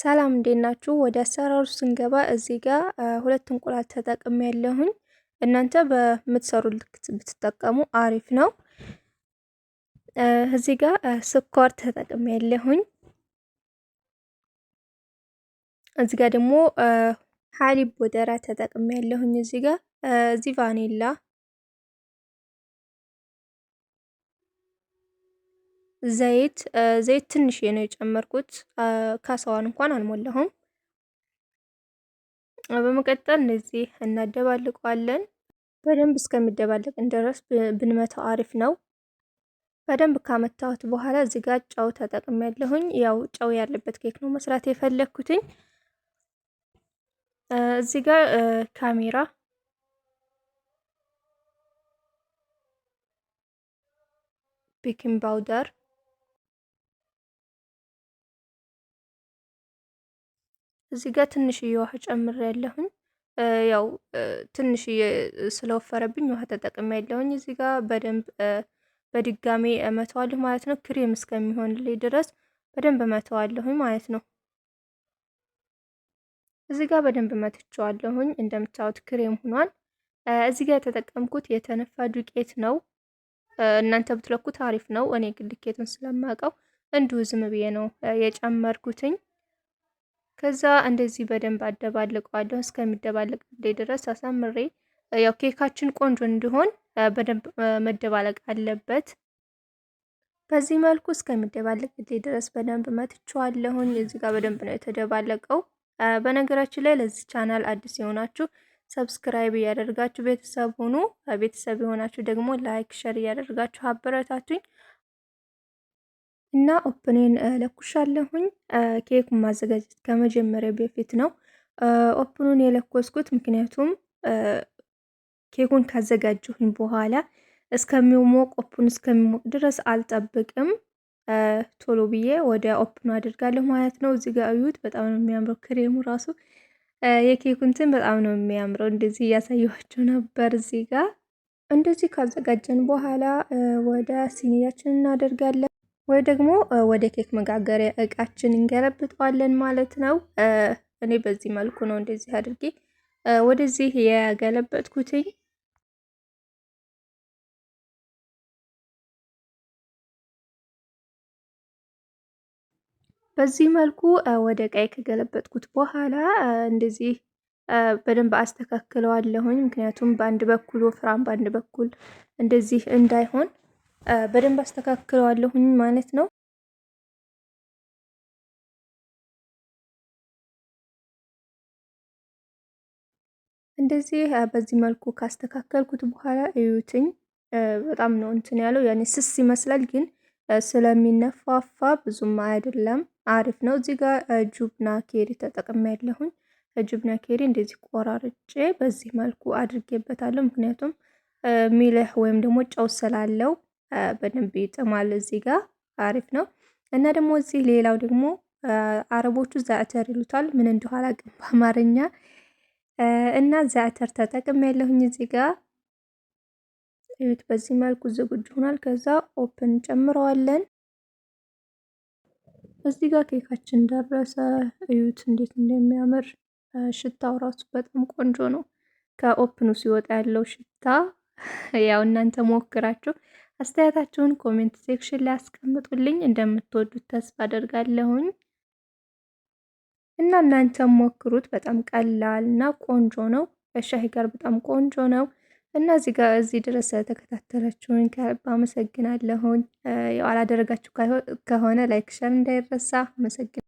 ሰላም እንዴት ናችሁ? ወደ አሰራሩ ስንገባ እዚህ ጋር ሁለት እንቁላል ተጠቅሜ ያለሁኝ። እናንተ በምትሰሩ ልክ ብትጠቀሙ አሪፍ ነው። እዚህ ጋር ስኳር ተጠቅሜ ያለሁኝ። እዚህ ጋር ደግሞ حليب بودرة ተጠቅሜ ያለሁኝ። እዚህ ጋር እዚህ ቫኒላ፣ ዘይት ዘይት ትንሽዬ ነው የጨመርኩት። ካሳዋን እንኳን አልሞላሁም። በመቀጠል እንደዚህ እናደባልቀዋለን። በደንብ እስከሚደባለቅ ድረስ ብንመታው አሪፍ ነው። በደንብ ካመታሁት በኋላ እዚህ ጋር ጨው ተጠቅሜያለሁኝ። ያው ጨው ያለበት ኬክ ነው መስራት የፈለግኩትኝ። እዚህ ጋር ካሜራ baking powder እዚህ ጋር ትንሽዬ ውሃ ጨምሬያለሁኝ። ያው ትንሽዬ ስለወፈረብኝ ውሃ ተጠቅሜያለሁኝ። እዚህ ጋር በደንብ በድጋሜ እመተዋለሁ ማለት ነው። ክሬም እስከሚሆንልኝ ድረስ በደንብ እመተዋለሁኝ ማለት ነው። እዚህ ጋር በደንብ መትቸዋለሁኝ። እንደምታዩት ክሬም ሆኗል። እዚህ ጋር የተጠቀምኩት የተነፋ ዱቄት ነው። እናንተ ብትለኩት አሪፍ ነው። እኔ ግን ልኬቱን ስለማውቀው እንዲሁ ዝም ብዬ ነው የጨመርኩትኝ። ከዛ እንደዚህ በደንብ አደባልቀዋለሁ እስከሚደባለቅ ድረስ አሳምሬ። ያው ኬካችን ቆንጆ እንዲሆን በደንብ መደባለቅ አለበት። በዚህ መልኩ እስከሚደባለቅ ድረስ በደንብ መትቸዋለሁኝ። እዚህ ጋር በደንብ ነው የተደባለቀው። በነገራችን ላይ ለዚህ ቻናል አዲስ የሆናችሁ subscribe እያደረጋችሁ ቤተሰብ ሁኑ። ቤተሰብ የሆናችሁ ደግሞ like፣ share እያደረጋችሁ አበረታቱኝ እና oven ኤን ለኩሻለሁኝ። ኬኩን ማዘጋጀት ከመጀመሪያ በፊት ነው oven ኡን የለኮስኩት። ምክንያቱም ኬኩን ካዘጋጀሁኝ በኋላ እስከሚሞቅ oven ኡ እስከሚሞቅ ድረስ አልጠብቅም። ቶሎ ብዬ ወደ oven ኡ አድርጋለሁ ማለት ነው። እዚህ ጋር እዩት፣ በጣም ነው የሚያምረው ክሬሙ ራሱ የኬኩ እንትን በጣም ነው የሚያምረው። እንደዚህ እያሳየኋቸው ነበር። እዚህ ጋር እንደዚህ ካዘጋጀን በኋላ ወደ ሲኒያችን እናደርጋለን ወይ ደግሞ ወደ ኬክ መጋገሪያ እቃችን እንገለብጠዋለን ማለት ነው። እኔ በዚህ መልኩ ነው እንደዚህ አድርጌ ወደዚህ የገለበጥኩትኝ። በዚህ መልኩ ወደ ቀይ ከገለበጥኩት በኋላ እንደዚህ በደንብ አስተካክለዋለሁኝ። ምክንያቱም በአንድ በኩል ወፍራም በአንድ በኩል እንደዚህ እንዳይሆን በደንብ አስተካክለዋለሁኝ ማለት ነው። እንደዚህ በዚህ መልኩ ካስተካከልኩት በኋላ እዩትኝ። በጣም ነው እንትን ያለው፣ ያኔ ስስ ይመስላል ግን ስለሚነፋፋ ብዙም አይደለም፣ አሪፍ ነው። እዚህ ጋር جبنة ኬሪ ተጠቅሜ ያለሁኝ። جبنة ኬሪ እንደዚህ ቆራርጬ በዚህ መልኩ አድርጌበታለሁ። ምክንያቱም ملح ወይም ደግሞ ጨው ስላለው በደንብ ይጥማል። እዚህ ጋር አሪፍ ነው። እና ደግሞ እዚህ ሌላው ደግሞ አረቦቹ زعتر ይሉታል፣ ምን እንደሆነ አላውቅም በአማርኛ። እና زعتر ተጠቅሜ ያለሁኝ እዚህ ጋር እዩት። በዚህ መልኩ ዝግጁ ሆኗል። ከዛ oven ጨምረዋለን። እዚህ ጋር ኬካችን ደረሰ። እዩት እንዴት እንደሚያምር ሽታው ራሱ በጣም ቆንጆ ነው። ከ oven ኡ ሲወጣ ያለው ሽታ ያው እናንተ ሞክራችሁ አስተያየታችሁን comment section ላይ አስቀምጡልኝ። እንደምትወዱት ተስፋ አደርጋለሁኝ እና እናንተ ሞክሩት። በጣም ቀላል እና ቆንጆ ነው። ከሻሂ ጋር በጣም ቆንጆ ነው። እና እዚህ ጋር እዚህ ድረስ ተከታተላችሁኝ ከልብ አመሰግናለሁኝ። ያው አላደረጋችሁ ከሆነ like share እንዳይረሳ። አመሰግናለሁ።